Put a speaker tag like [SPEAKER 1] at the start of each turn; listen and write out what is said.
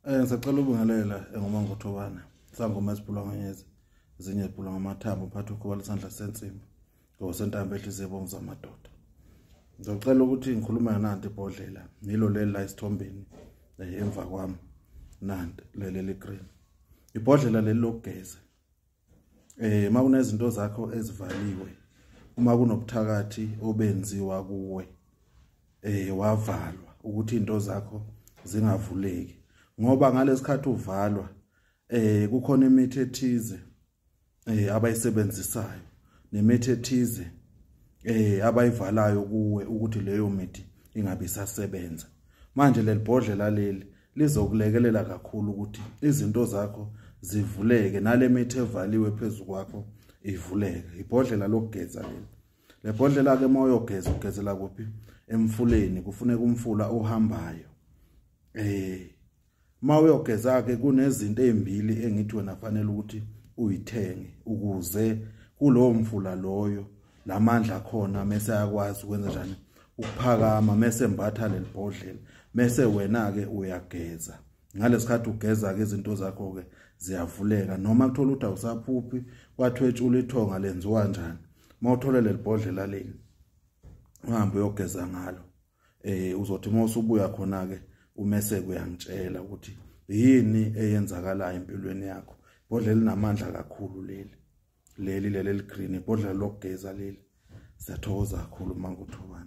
[SPEAKER 1] Ngisacela ubingelela enguMangothobana. Sangoma esiphulwa nganyezi, ezinye ziphulwa ngamathambo, uphatha ukhuba lesandla sensimbi, ngosentambo ehliziyo ebomvu zamadoda. Ngizocela ukuthi ngikhuluma nanti ibhodlela, nilo leli la esithombeni emva kwami, nanti leli li-green. Ibhodlela leli lokugeza. Uma kunezinto zakho ezivaliwe, uma kunobuthakathi obenziwa kuwe, wavalwa ukuthi into zakho zingavuleki. Ngoba ngalesikhathi uvalwa kukhona imithi ethize abayisebenzisayo nemithi ethize abayivalayo kuwe ukuthi leyo mithi ingabe isasebenza. Manje leli bhodlela leli lizokulekelela kakhulu ukuthi izinto zakho zivuleke nale mithi evaliwe phezu kwakho ivuleke. Ibhodlela lokugeza leli. Le bhodlela ke uma uyogeza ugezela kuphi? Emfuleni. Kufuneka umfula ohambayo. Uma uyogeza ke kunezinto ezimbili engithi wena fanele ukuthi uyithenge ukuze kulowo mfula loyo lamandla khona mase ayakwazi ukwenza njani ukuphakama, mase embatha leli bhodlela, mase wena ke uyageza. Ngalesikhathi ugeza ke izinto zakho ke ziyavuleka. Noma kuthola ukuthi awusaphuphi, kwathwetshula ithonga lenziwa kanjani, mawuthole leli bhodlela leli uhambe uyogeza ngalo, uzothi uma usubuya khona ke umese kuyangitshela ukuthi yini eyenzakalayo empilweni yakho. Ibhodlela linamandla kakhulu leli, leli green, ibhodlela lokugeza leli. Siyathokoza kakhulu Mangothobana.